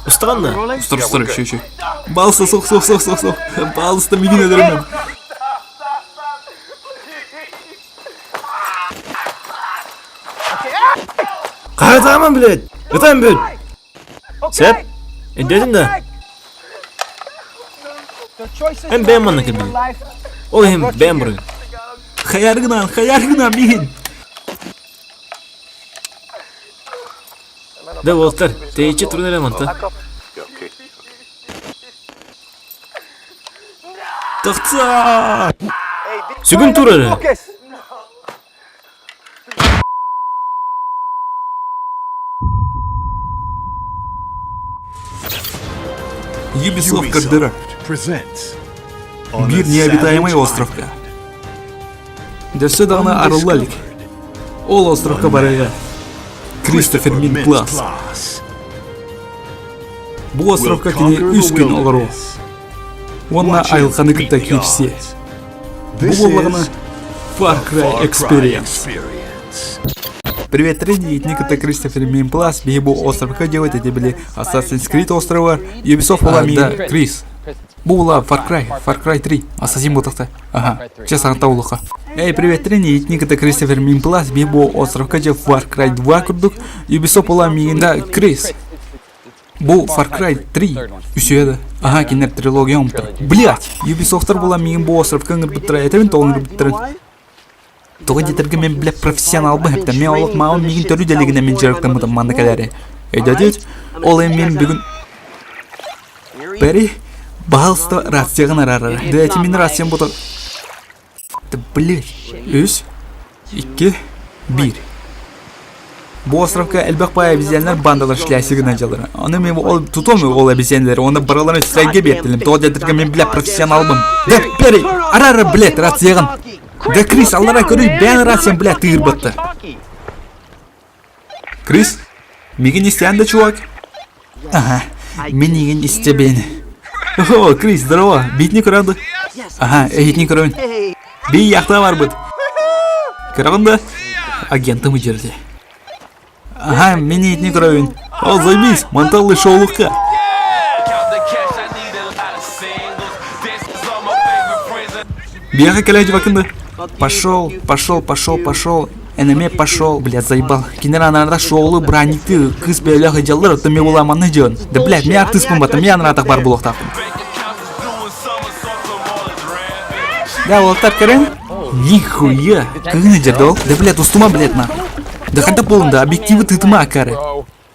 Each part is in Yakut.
Устаҕын да? Устар устар үчү үчү. Балыста суох суох суох суох суох. Балыста мигин өлөрүмэм. Хаһытааман блядь! Ытан бүт! Сөп. Өйдөөтүм да? Эн бэйэм манна кэлбитим. Ол иһин бэйэм буруйум. Хайар гынан, хайар гынан миин. Да, уолаттар, тэйиччи турун эрэ мантан. Тахса! Сүгүн тур эрэ. Ubisoft көрдөрөр. Биир необитаемый островка. Дөссө даҕаны арылла илик. Ол островка барыга Кристофер Минплас. Бу островка кини үс күн олоруо. Уонна айылҕаны кытта киирсиэ. Бу буоллаҕына Far Cry Experience. Привет, Тренди, кытта Кристофер Минплас, биһи бу островка делать эти были Assassin's Creed острова, Ubisoft була да, Крис. Бу була Far Cry, Far Cry 3, Assassin буолтахта. Ага, чэ саҥата улаха. Эй, привет, Тренди, кытта Кристофер Минплас, биһи бу островка же Far Cry 2 курдук, Ubisoft була миигин да Крис. Бу Far Cry 3 үсүө да. Аха, кинилэр трилогия оҥмуттар. Блять! Ubisoft'тар була миигин бу островка ыҥырбыттара, этэбин тоҕо ыҥырбыттарын. Тоҕо диэтэргэ мен бля профессионалбын хэптэн. Мен олох маабын миигин төрүт дэлигинэ мин дьарыктаммытым манна кэлээри. Өйдөтүт? Ол эн мин бүгүн Бэри, баһалыста рацияҕын араарара. Да эти мин рациям бото... Да блядь. Үс, икки, биир. Бу островка элбэх баай обезьяннар бандалар шляси гына дьаллара. Аны мен ол тутуом ол обезьяннары, оны бараларын стройга биэртилим. Тоҕо диэтэргэ мен бля профессионалбын. Да бери, арара блядь рацияҕын. Да Крис, аллара көрүй, бэйэн рациям бля тыырбатта. Крис, мигин истээн да чувак? Ага, мин игин истэбин. О, Крис, здорово, битни көрөндү? Ага, эһитни көрөбүн. Би яхта барбыт. Көрөҕүн да? Агентым жерде. Ага, мин итини көрөбүн. О, займись, манталлы шоулукка. Биэхэ кэлэ дьыбакын да? Пошел, пошел, пошел, пошел. Энеме пошел, блядь, заебал. Кинер анарда шоулы браникты кыз бөлөх ыдьаллар, оттон мен буламанны дьон. Да, блядь, мен артыспын бата, мен анаратах бар булуохтаахпын. Да, уолаттар көрөн. Нихуя! Кыгын ыдьарды ол. Да, блядь, устума, блядь, нахуй. Да ханта болун да, объективы тытыма акары.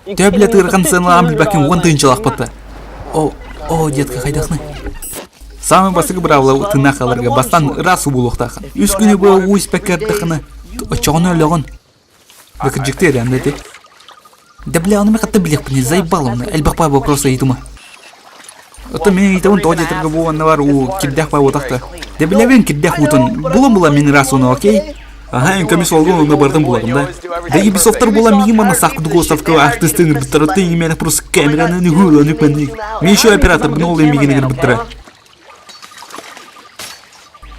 Төһө блядь ыарахан сыаналаан билбэккин уон тыһыынчалаахпыт О, о, детка хайдахны? Самый бастакы быраабыла тыыннаах хааларга бастаан ыраас уу буолуохтааххын. Үс күнү быһа уу испэккэ ырдаххына, оччоҕуна өлөҕүн. Да кырдьыкты эрээн да ити. Да бля, ону мен хатта билиэхпиний, заебал оны, элбэх баай вопрос ыйытыма. Оттон мин ыйытабын тоҕо диэтэргэ бу уонна бар уу кирдээх баай буотах да. Да билэбин кирдээх уутун, була-була мин ыраас ууну, окей? Аха, эн көмүс олгун онно барытын булагын да. Да Ubisoft'тар була миигин манна саах курдук островка артисты ыҥырбыттара, ты именно просто камераны нүгү нүкмэнник. Мен еще операторбын ол миигин ыҥырбыттара.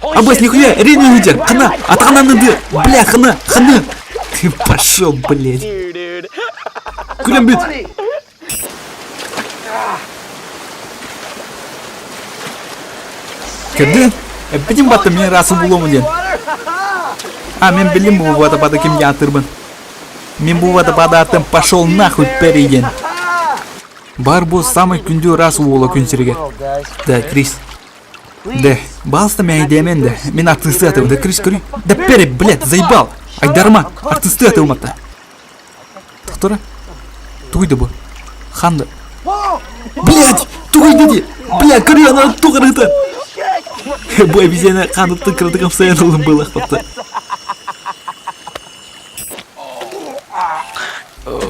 Абас, нихуя, Рени уйдер, хана, атаҕынан ды, бля, хана, хана. Ты пошел, блядь. Күлэн бүт. Көрдүн? Эппитим батта мен расы булуому диэн. А, мен билим бу водопада кимге атырбын. Мен бу водопада пошел нахуй Перри диэн. Бар бу самый күндү рас уола күн сиригэр. Да, Крис. Да, балста мэйдемен да. Мен артысты атым. Да, Крис, көрүй. Да, Перри, блядь, заебал. Айдарма, артысты атым атта. Тохтора. Тугуйда бу? Ханды. Блядь, тугуйда ди. Бля, көрүй ана тугырыты. Бу обезьяна қаныттың кырдык амсайан олым былақпатты.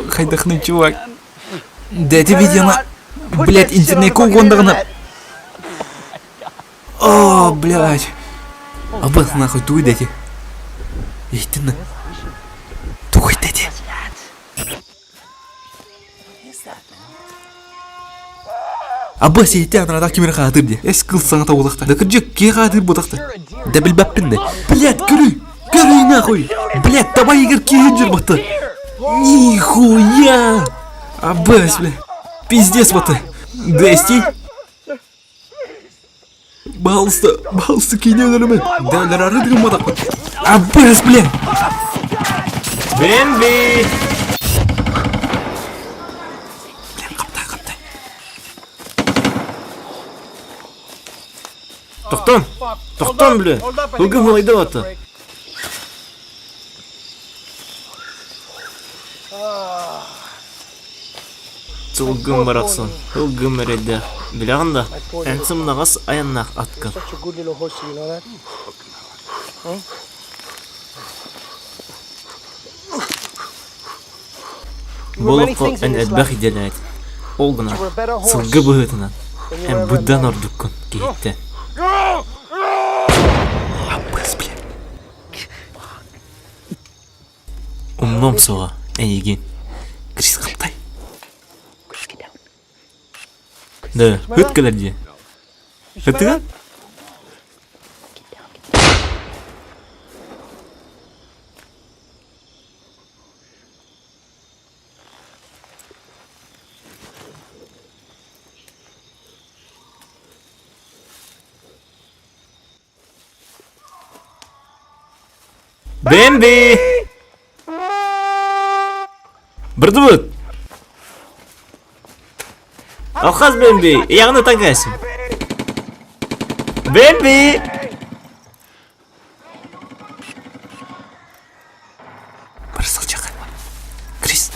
Хайдахны чувак. Да эти видеоны, блядь, интернетке угондағына. О, блядь. Абых нахуй туй дати. Истинно. Туй дати. Абба сиэтэ анараах ким эрэ хаатыр дии. Эс кыл саҥата буолахта. Да кырдьык, киһи хаатыр буолахта. Да билбэппин да. Блядь, көрүй! Көрүй нахуй! Блядь, давай игр киһи дьырбатты. Нихуя! Аббас, бля. Пиздец вот. Дэсти. Баалыста, баалыста киинэ өлөрүмэ. Дээлер ары гымматах. Аббас, бля. Бэмби! Блин, қаптай, қаптай. Тохтон! Тохтон, бля! Ылгын хылайда бата. Сылгым барахсан, ылгым эрэйдээх, билэҕин да, эн сымнаҕас айаннаах аткын. Бу олоххо эн элбэх идэлээт, ол гынан сылгы быһыытынан эн быдан ордуккун киһиттэн. Аппыс, бля. Умнуом суоҕа эйигин. Крис хаптай. Да, ыт кэлэр дии. Ытыгын? Бэмби! Бырдыбыт! Алхаз Бэмби, яғны таңғайсың. Бэмби! Бары сылдьаҕын. Крис,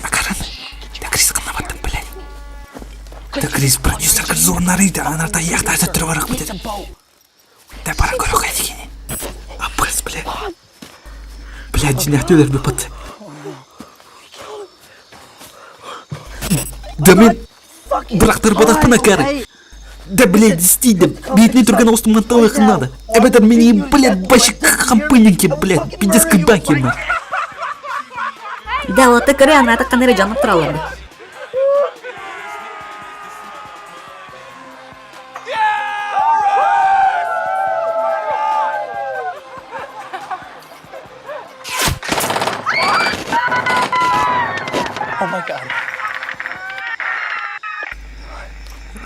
акаран. Да Крис ханна бардым, блядь. Да Крис продюсер зоннары да анарда яхтарда түрі барақ бітеді. Да бара көрө кайдыгини. Аппас, блядь. Блядь, дьиҥнээх өлөрбүппүт. Да мен бырахтарбатахпын акары. Да, блядь, исти, да, битни түргэн оҕустуммун талыаххын надо. Эбэтэр мини, блядь, бащик хампынники, блядь, пиздец кыбаки, нахуй. Да, вот көрө анаатаххына эрэ дьоннор тураллар дии.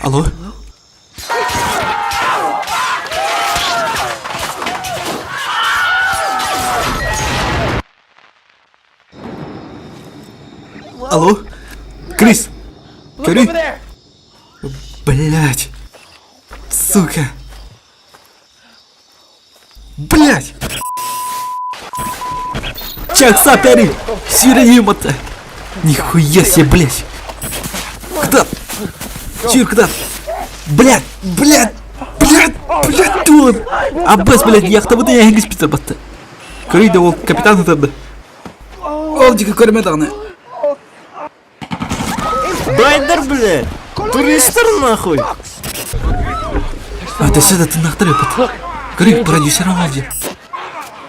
Алло? Алло? Крис! Көрүй! Блять! Сука! Блять! Чакса пяри! Сиренимата! Нихуя себе, блять! Куда? Чир, куда? Блять! Блять! Блять! Блять, тут! Аббас, блять, яхтабыт эһигис питер батта. Көрүй да ол капитан ытырды. Ол диэки көрүмэ даҕаны. Байдер, бля! Туристар нахуй! А өссө да тыннахтар эппит. Көрүй, продюсер оҥол дии.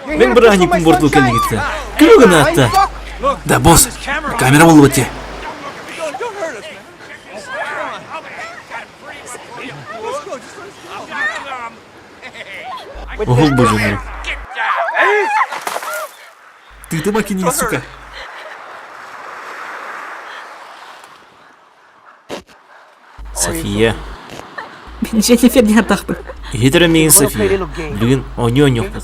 Мин бырааһынньыкпын буортуу кэллигиттэ. Күлү гынаатта. Да, босс, камера буоллубут дии. Уһул божуму. Тыытыма кинини, сука. София. Мин Дженнифер диэн ардахпын. Иһит миигин София. Билигин оонньуу оонньуохпут.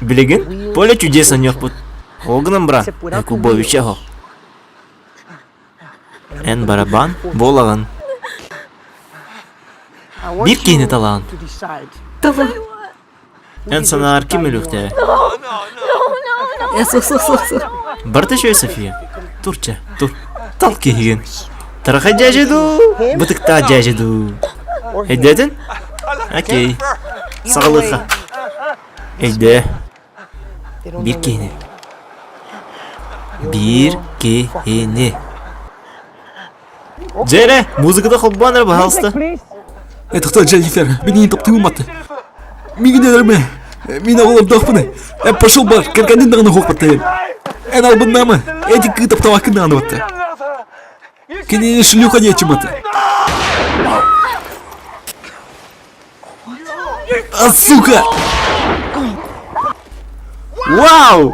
Билигин поле чудес оонньуохпут. Ол гынан баран, Якубовича оһох. Эн барабан буолаҕын. Биир киһини талаҕын. Того. Эн санаар ким өлүөхтээҕий? Суох, суох, суох, суох. Барыта үчүгэй София. Тур чэ, тур. Тал киһигин. Тарахай дьээдьэ дуу, бытыктаах дьээдьэ дуу. Өйдөөтүн? Окей. Саҕалыахха. Өйдөө. Биир киһини. Биир киһини. Дьэ эрэ, музыката холбоон эрэ, пожалуйста. Это кто, Дженнифер? Меня таптыыммат. Миигин өлөрүмэ. Мин оҕолордоохпун. Э, пошел бар, кэргэнин даҕаны хуохпаттайын. Эн албыннаама, эти кыы таптамаккын даҕаны батта. Кинини шлюха диэччи батта. А, сука! Вау!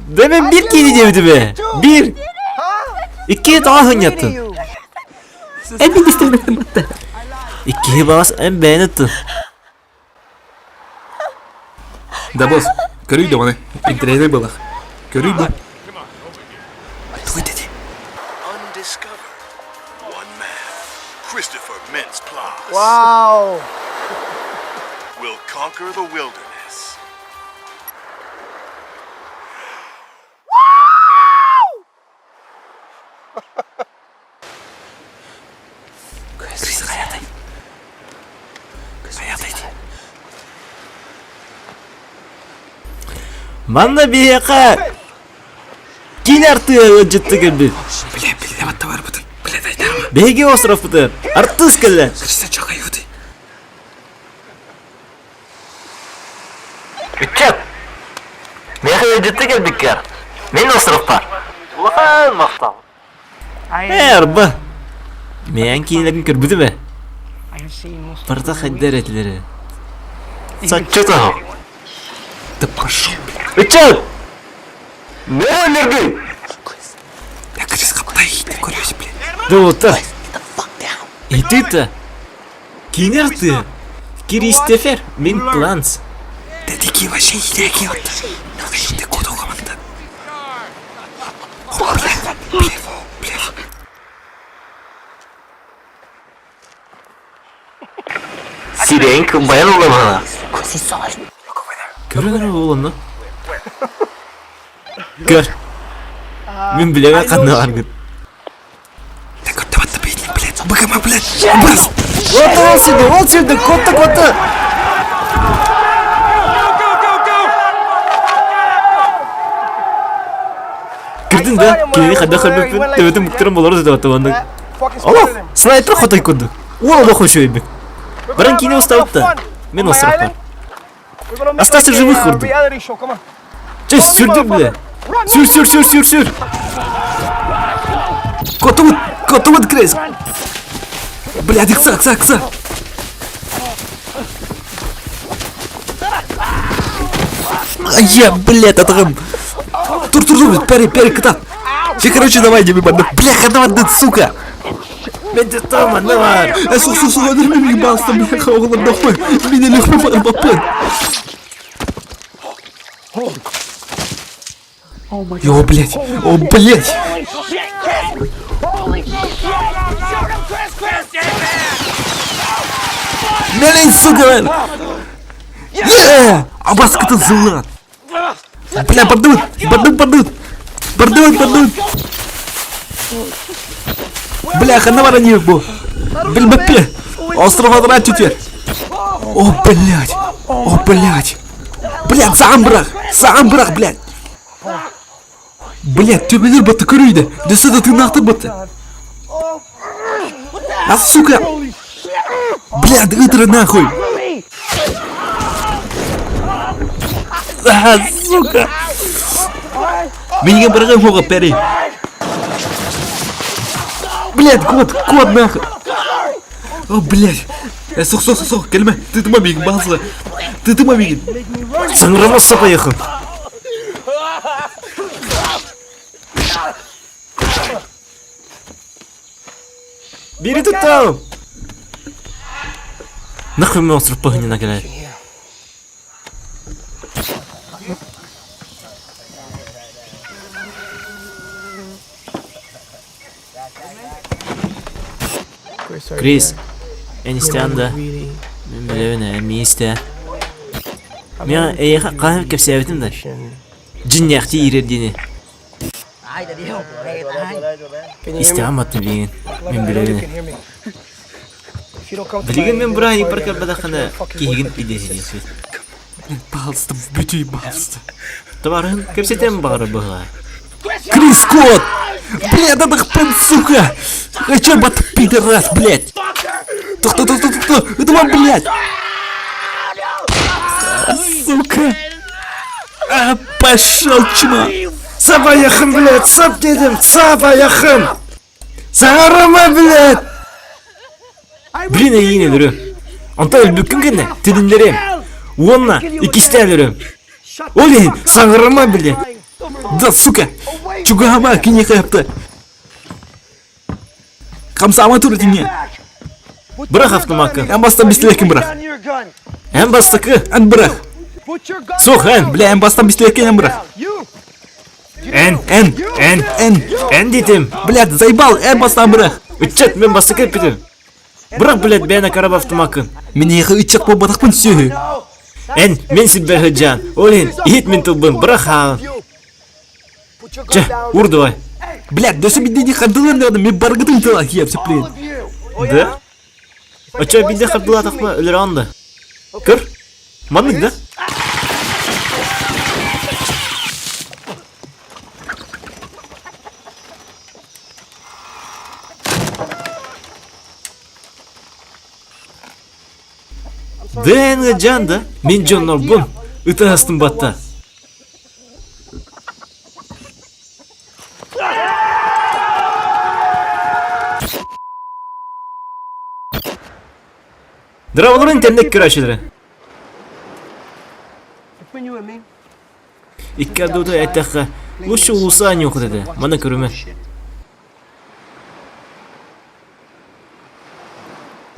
Да мен биир киһини диэбитим ээ. Биир! Икки тоҕо сынньаттын? Эн мин истибэттим батта. Иккиһи баҕас эн бэйэн ыттын. Да босс, көрүй да оны. Интэриэһинэй буолах. Көрүй да. Тугу dedi? One man, Christopher Mintz-Plasse. Wow! Will conquer the wilderness. Крис хайатай. Хайатай дии. Манна биһиэхэ кини артыа ыалдьытты кэлбит. Бля, биллэ батта барбытын. Бля, дайдарма. Биһиги островпытыгар артыыс кэллэ. Криса чохайуты. Ыччат! Миэхэ ыалдьытты кэлбиккэр мин островпар улахан махтал. Ээ, арба. Мэйэн киинэлэрин көрбүтүм ээ. Барыта хайда эрэ этилэрэ. Соччо тоһо. Да пошел, бля. Ыччат! Нөргү! Да Крис хаптай, ты көрөс, бля. Да вот так. И ты-то киинэ артыа Киристефер мин Планс. Да дикий вообще идэки вот. Ты куда команда? О, бля, бля, бля. Сирэйин кымбайан уламана. Көрөн эрэ уоланна. Көр. Мин билэбэ ханна баргыт. Да көрдөбөттө бейтин, блядь, быгама, блядь, бас. Вот ол сюда, ол сюда, котта, котта. Кирдин да, кинини хайдах көрбүппүн, төбөтүн буктаран болору сытабатта маннык. Олох, снайпер хотой курдук. Уол олох үчүгэйбит. Баран киинэ устабыт да, мен островпар. Остаться в живых курдук. Чэ, сүрдүм бля. Сүр, сүр, сүр, сүр, сүр. Котубут, котубут, Крис. Блядь, ыкса, ыкса, ыкса. Я, блядь, атаҕым. Тур, тур, тур, пери, пери, кытат. Все, короче, давай, тебе банда. Бля, хана сука. Мен де там, бар. Э, сух, сух, сух, өлөрмө миигин баалыста, бля, оҕолордоохпун. Мин өлүөхпүн баҕарбаппын. О, блядь, о, блядь. Мэлэй, сука! Е! Абаскытын сыллаан! Бля, бардыбыт! Бардыбыт, бардыбыт! Бардыбыт, бардыбыт! Бля, ханна баран иһик бу? Билбэппин! Остров адраа түтүөр! О, блядь! О, блядь! Блядь, саҕан бырах! Саҕан бырах, блядь! Блядь, төбөлөр батты көрүйдэ! Дөссө да тыыннаахтар батты! А, сука! Блядь, ытыры нахуй! А, сука! Миигин быраҕыам суоҕа, Перри! Блядь, кот, кот нахуй! О, блядь! Э, сух, сух, сух, кэлимэ, тыытыма миигин, баҕасла! Тыытыма миигин! Саҥарама поехал! Бери туттаҕым! Нахуй мы остров погнина кэлэр. Крис, эн истэҕин да? Мин билэбин ээ, миигин истээ. Миэхэ эйиэхэ хаһан кэпсээбитим да? Дьиҥнээхтии иирэр диэни. Истэҕин баттым билигин. Мин билэбин. Билигин мин бырааһынньыкпар кэлбэтэххинэ, киһигин идиэһинийэхпит. Пожалуйста, бүтүй, пожалуйста. Табаарыһын кэпсэтиэн баҕарар быһыылаах. Крис Кот! Блядь, атахпын, сука! Хочу бат пидорас, блядь! Тохто, тохто, тохто! Это вам, блядь! А, сука! А, пошел, чмо! Сап айахын, блядь, сап дедим, сап айахын! Саҥарыма, блядь! Блин, эйиин өлөрүм. Онтон өлбүккүн кэннэ тилиннэриэм. Уонна иккистээн өлөрүм. Ол иһин саҥарыма, блядь! Да, сука! Чугаһама киниэхэ ыпта! Хамсаама тур итинҥэ. Бырах автомакка. Эн бастан бистилэккин бырах. Эн бастакы. Эн бырах. Суох эн. Бля, эн бастан бистилэккин эн бырах. Эн. Эн. Эн. Эн. Эн диэтим. Блядь, заебал, эн бастан бырах. Ыччат, мен бастакы эппитим. Бырах, блядь, бэйэн акараб автомаккын. Мин эйиэхэ ыччат буолбатахпын сүөһү. Эн, мин сирбэр сылдьаан. Ол иһин, иһит мин тылбын, бырах хаалын. Чэ, ур давай. Блядь, дөсө биддини хардылан даҕаны мен баргытын тыла киэпсэ блин. Да? Оччо биирдэ хардылаатахпына өлөрөҕүн да? Көр, маннык да? Дээнгэ жан да, мин дьоннорбун, ытаһастым батта. Дроволорун интернет көрөөчүлэрэ. Икки ардыта эттэххэ, лучше улуса аньуохут этэ, маны көрүмэ.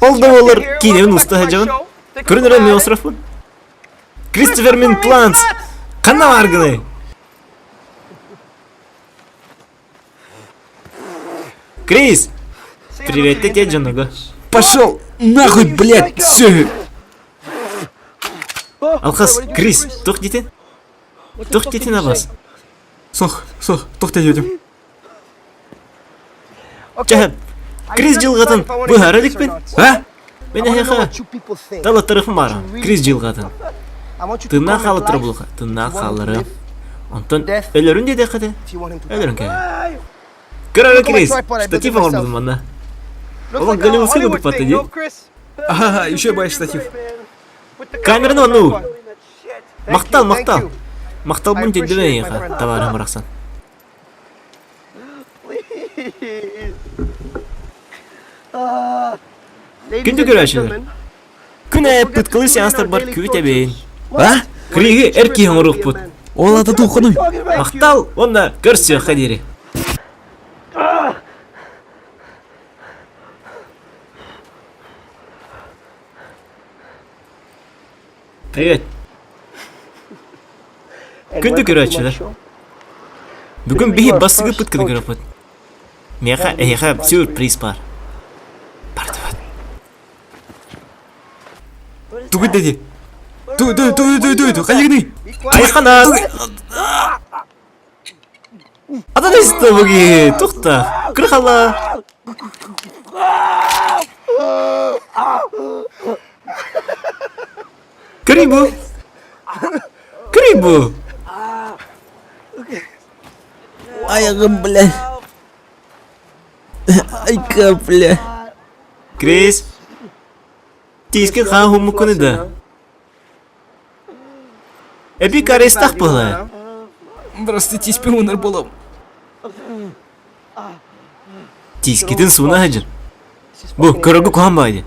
Ол да буоллар киинэбин уста сылдьабын. Көрөн эрэн мин островпун. Кристофер Минпланс! Ханна бааргыный? Крис! Привет, те дьонуга. Пошел нахуй, блядь, все. Алхас, Крис, туох диэтин? Туох диэтин абас? Сох, сох, туох диэтим? Чэ, Крис дьылҕатын быһара иликпин. А? Мин эһиэхэ талаттарыхым баара. Крис дьылҕатын. Тыыннаах хаалыттара булуха. Тыыннаах хаалларыам. Онтон өлөрүн диэтэххэ этэ. Өлөрүн кэһэ. Кыра Крис, штатив оҥорбутум манна. Ол Голливудскай курдук батта дии. Ага, еще бай штатив. Камераны онну. Махтал, махтал. Махталбын тиэрдибин эйиэхэ, табаарым барахсан. Күндү көрөөччүлэр! Күн аайы пыткалы сеанстарбар күүтэбин. А? Криги эр киһи оҥоруохпут. Ол ата туоххунуй? Махтал уонна көрсүөххэ диэри. Привет. Күндү көрөөччүлэр. Бүгүн биһи бастыгыппыт гына көрөппүт. Миэхэ эһиэхэ сюрприз бар. Бардыбыт. Тугу деди? Ту ту ту ту ту ту хайыгыный? Айханас! Атын истэ буги тухта. Кырхала. Кырибу. Кырибу. Айаҕым, бля. Айка, бля. Крис. Тиискин хаан хуммуккуну да. Эпик арестах была. Здравствуйте, шпионер болом. Тиискитин сууна сылдьар. Бу көрөргө куһаҕан баҕайы.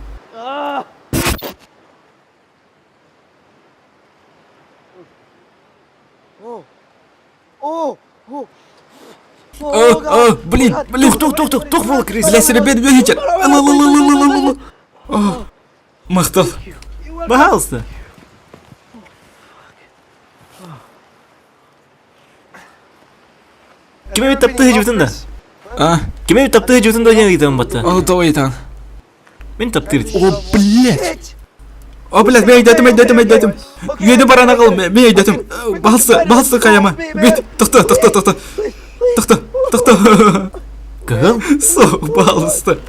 О, о, блин, блин. Тух, тух, тух, тух буол Крис. Бля, серебет бөһүчер. Махтал. Пожалуйста. Ким эбит таптыы сылдьыбытын да? А? Ким эбит таптыы сылдьыбытын да диэн ыйытабын батта. Ол тоҕо ыйытаҕын? Мин таптыыр О, блядь. О, блядь, мен өйдөөтүм, өйдөөтүм, өйдөөтүм. Үйэни баран аҕал, мен өйдөөтүм. Баһылсы, баһылсы хайама. Бит, тохто, тохто, тохто. Тохто, тохто. Кыһыл? Со, баһылысты.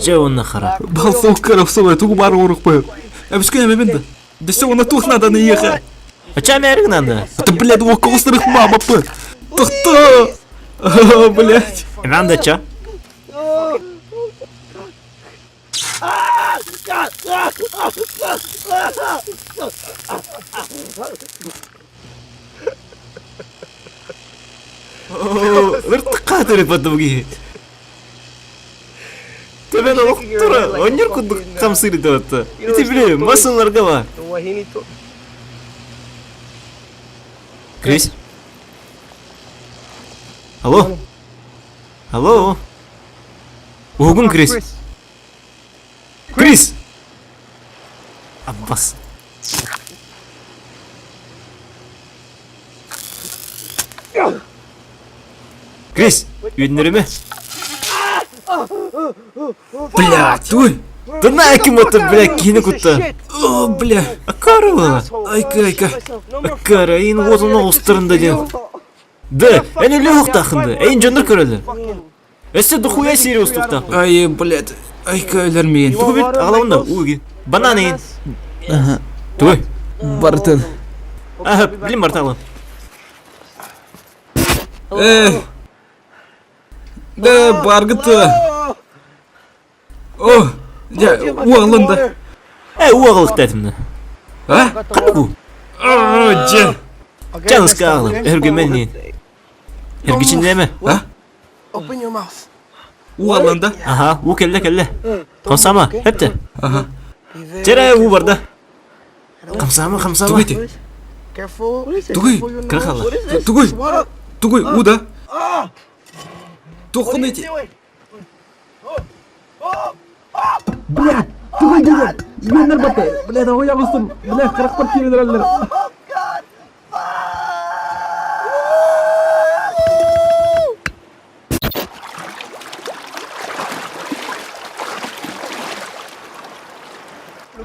Дьэ уонна хара. Баһылсы уккарап собой, тугу баар оҥоруохпун. Эбискэ эмэбин да. Дөссө уонна туох нааданы иэхэ. Ача мээриг надо. Это, блядь, уокка мама п. Тохто. Блядь. Надо ча? Ыртыкка төрөпөтүм киһи. Төбөн олохторо, онньор курдук хамсыыр этэ Ити били массыналарга бар. Крис? Алло? Алло? Уһугун Крис. Крис! Аббас. Крис, үөннэримэ. Бля, туй! Да на ким это, бля, киһини кутта. О, бля. Акара. Айка, айка. Акара, ин уотун оҕустарында диэн. Да, эн өлө уохтааххын да, эйин дьоннор көрөллөр. Өссө дохуя серия устуктаахпын. Ай, блядь. Айка өлөр миин. Тугу бит аҕалабын да, ууги. Банан эйин. Тугуй? Барытын. Аха, билим барта аҕалан. Э. Да, баргыт. О, дьэ, уоҕлын да. Э, уоҕылыкта этим да. А? Ханнык уу? О, дьэ. Чаныска аҕалым, өһүргэмэн Эргичиннээмэ. А? Уоҕлын да? Аха, уу кэллэ кэллэ. Хамсаама, эптэ. Аха. Чэрэ уу барда. Хамсаама, хамсаама. Тугуй ти? Тугуй? Кыра хаалла. Тугуй? Тугуй, уу да? Туоххун ити? Бля, тугуй диэн? Үөннэр баты. Бля, давай ябыстым. Бля, харахпар киирэн эрэллэр.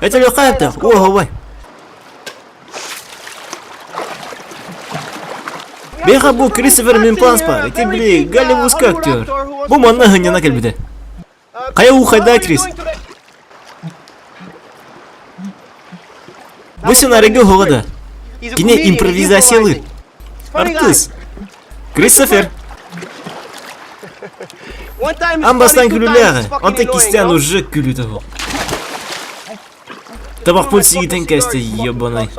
Это легкая О, ой. Беха бу Кристофер Минпланспар, ити били голливудский актер. Бу манна хынньана кэлбитэ. Хайа уу хайда Крис? Бу сценарийга уһуга да. Кини импровизациялыыр. Артыыс. Кристофер. Аан бастаан күлүүлээҕэ, онтон кистээн уже күлүүтэ суох. Табахпын сиитэн кээстэ, ебаный.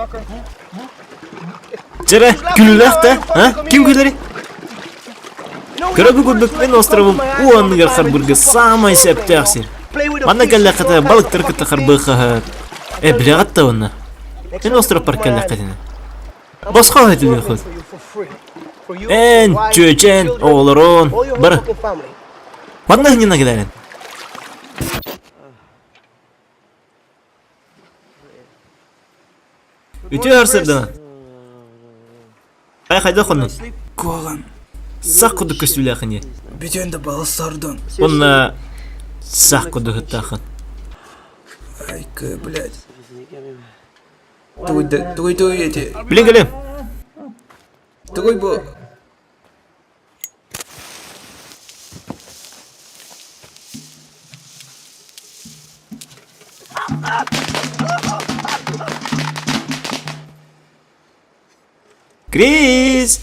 Чэрэ, күлүүлээх да, а? Ким күлэрий? Кыра курдук мин островым уу анныгар харбыырга саамай сөптөөх сир. Манна кэллэххитэ балыктары кытта харбыахха Э, билэҕит да уонна? Мин островпар кэллэххитинэ. Босхо этилиэххит. Эн, чүөчэн, оҕолорун, бары. Манна хынньана кэлэрин. Үтүө сарсыарданан. Ай хайдах хоннун? Куһаҕан. Сах курдук көстүүлээххин дии. Бүтүөн да балысардын. Уонна сах курдук ыттааххын. Айка, блядь. Тугуй да, тугуй тугуй эти. Билин кэлим. Тугуй бу. Крис!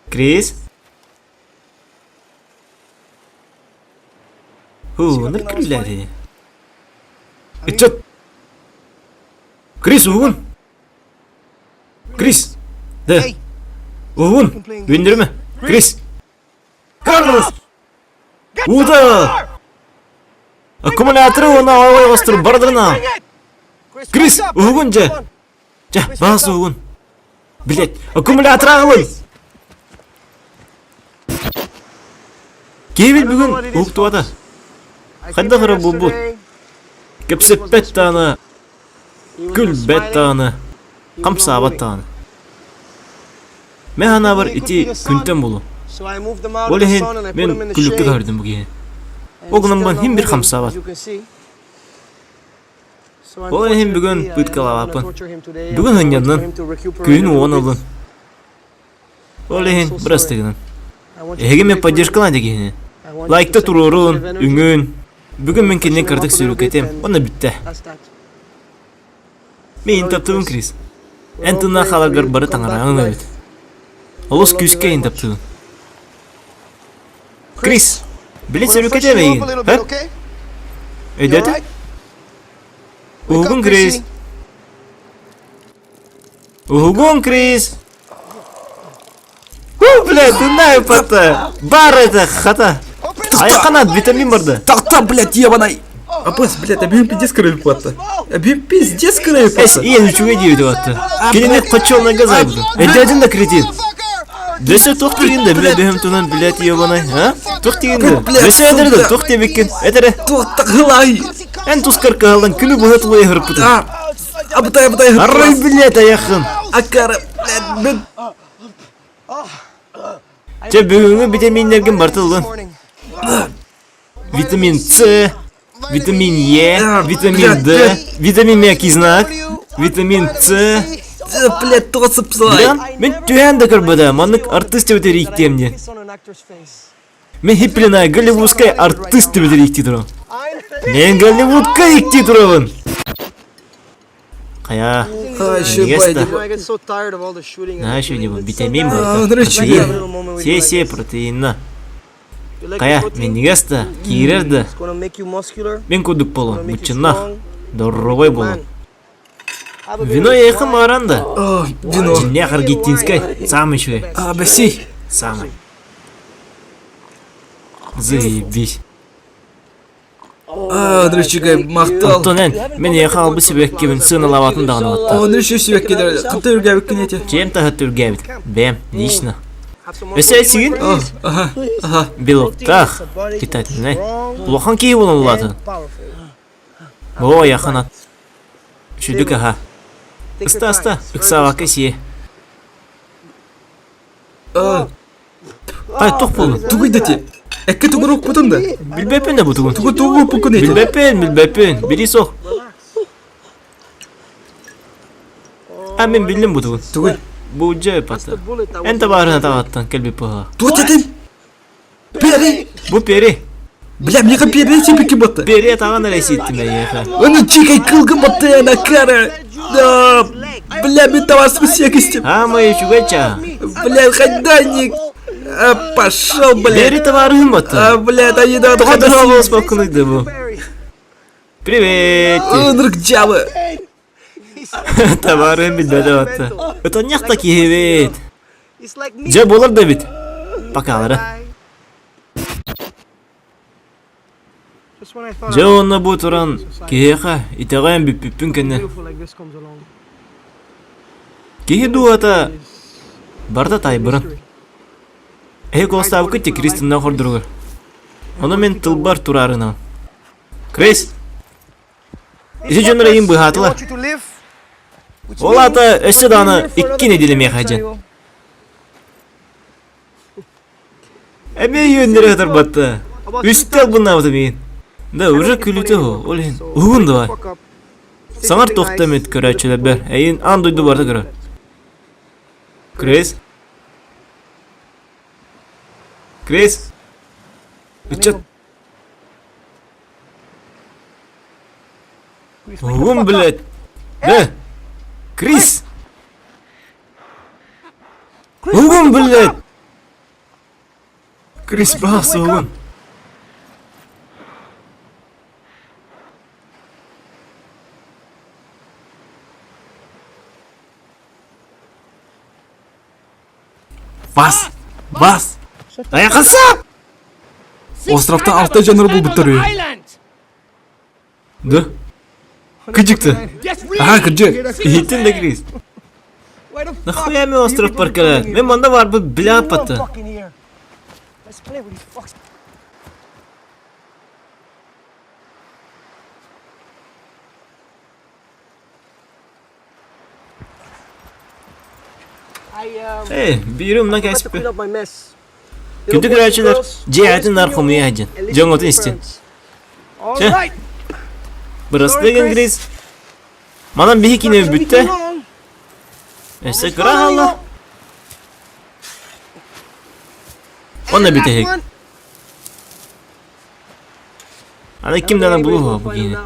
Крис? Һуу, оннук күллээри. Ыччат! Крис, уһугун! Крис! Да. Уһугун! Үөннэримэ! Крис! Карлос! Уда! Аккумуляторы уонна ойоҕостор бардырына! Крис, уһугун дьэ! Дьэ, баас уһугун! Блять, аккумулятор аҕалын! Киһибит бүгүн уһуктубата. Хайдах эрэ буолбут. Кэпсэппэт даҕаны, күлбэт даҕаны, хамсаабат даҕаны. Мин санаабар ити күнтэн буолуо. Ол иһин мин күлүккэ көһөрдүм бу киһини. Ол гынан баран иһин бир хамсаабат. Ол иһин бүгүн пыткалаабаппын. Бүгүн сынньаннын, күһүн уон ыллын. Ол иһин бырастыгынан. Эһиги мен поддержкалаан киһини. Лайкта туруорун, үҥүн. Бүгүн мин кинини кыратык сүүрүкэтим, уонна бүттэ. Мин таптыыбын Крис. Эн тыыннаах хааларгар бары таҥараҕыҥ эбит. Олус күүскэ эйин таптыыбын. Крис, билин сөрүкэтиэм эйигин, һэ? Өйдөөтүҥ? Уһугун Крис. Уһугун Крис. Ху, блядь, тыыннаах ыппатта. Бар это, хата. Айахханат витамин барда. Тахта, блядь, ебаный! Апас, блядь, объем пиздец крови плата. Объем пиздец крови Эс, плата. иэн үчүгэй диэбит батта. Кинини хочолнайга зайбыт. Өйдөөтүн да кретин. Өссө туох диигин да, бля, бэһим тунан, блядь, ебаный, а? Туох диигин да? Өссө этэр да, туох диэбиккин? Этэрэ. Туох Эн тускар кыһаллан күнү быһа тулуйа һырпытын. Абытай, абытай, Арай, блядь, айаххын. Акара, блядь, бүт. Чэ, бүгүҥҥү витаминнэргин барыта ылын. Витамин С, витамин Е, витамин Д, витамин мягкий знак, витамин С. Блядь, тоҕо сыпсылай. Мин түһээн да көрбөтө, маннык артыыс төбөтөр ииктиэм диэн. Мин хиплина голливудскай артыыс төбөтөр ииктии турабын. Мен Голливудка ииктии турабын. Хайа, Минньигэс да. Наһаа үчүгэй дии бу, витамин барыта. Протеин. Сиэ-сиэ протеинна. Хайа, минньигэс да, киирэр да. Мин курдук буолуо, быччыннах, доруобай буолуо. Вино эйиэхэ мааран да. О, вино. Дьиҥнээх аргентинскай, самый үчүгэй. А, бэсий. Самый. Заебись. Андрейчигэ махтал. Оттон эн, мин эйиэхэ аҕалбыт сибэккибин сыаналаабатын даҕаны батта. Андрей сибэккилэр ханта үргээбиккин эти? Дьиэм таһыт үргээбит. Бэйэм, лично. Өссө этсигин? Аха, аха. Белоктаах, питательнай. Улахан киһи буолан улаатын. Оо, айахан ат. Үчүдүк аха. Ыста аста, ыксаабакка сиэ. Ай, туох буоллун? Тугуй да ти? Экке тугу укпутун да? Билбэппин да бу тугун. Тугу тугу укпуккун эти? Билбэппин, билбэппин. Били суох. А мен биллим бу тугун. Тугуй? Бу дьэ пата. Эн табаарына таҕаттан кэлбит быһа. Туох этин? Пери! Бу пери. Бля, мне пери типики батта. Пери атаҕан эрэ ситтим эйиэхэ. Оны чикай кылгын батта накара. Да, бля, мен табасым секистим. Аамай үчүгэй чаа. Бля, хайданник. А, пошел, бля. Бери табаарыһым батта. А, бля, да не надо. Тоҕо дорооболос баккыный бу. Привет. Ынырык дьабы. Табаарыһым билбэтэ батта. Ытанньах да киһибит. Дьэ буолар да эбит. Покалара. Дьэ уонна бу туран киһиэхэ итэҕэйэн бүппүппүн кэннэ киһи дууһата барыта таайбыран. Эһи куоластаабыккыт дии Крис тыннаах ордоругар. Ону мин тылбар тураарынан. Крис! Ити дьоннор эйин быһаатылар. Ол аата өссө даҕаны икки нэдиэлэ миэхэ дьэн. Эмиэ үөннэри сатарбатта. Үстэ албыннаабыта миигин. Да, уже күлүтэ ол иһин. Уһугун давай. Саҥар туохта эмит көрөөччүлэрбэр. Эйин аан дойду барыта көрөр. Крис? Крис? Ыччат. Уһугун, блядь. Да. Крис! Уһугун, блядь! Крис баас уһугун. Бас! Бас! Айахаса! Островтан алта дьоннору булбуттар үһү. Да? Кыдьыкты. Аха, кырдьык. Иһиттин да Крис. Нахуя мен остров паркара? Мен манна барбыт бля патта. Эй, биири умнан кээспиппин. Күндү көрөөччүлэр, дьиэ атын наар хомуйа сылдьын. Дьоҥҥутун истин. Чэ, бырастыы гын Грис. Манан биһи киинэ бүттэ. Өссө кыра хаалла. Онно бүтэһик. Аны ким даҕаны булуо бу киинэ.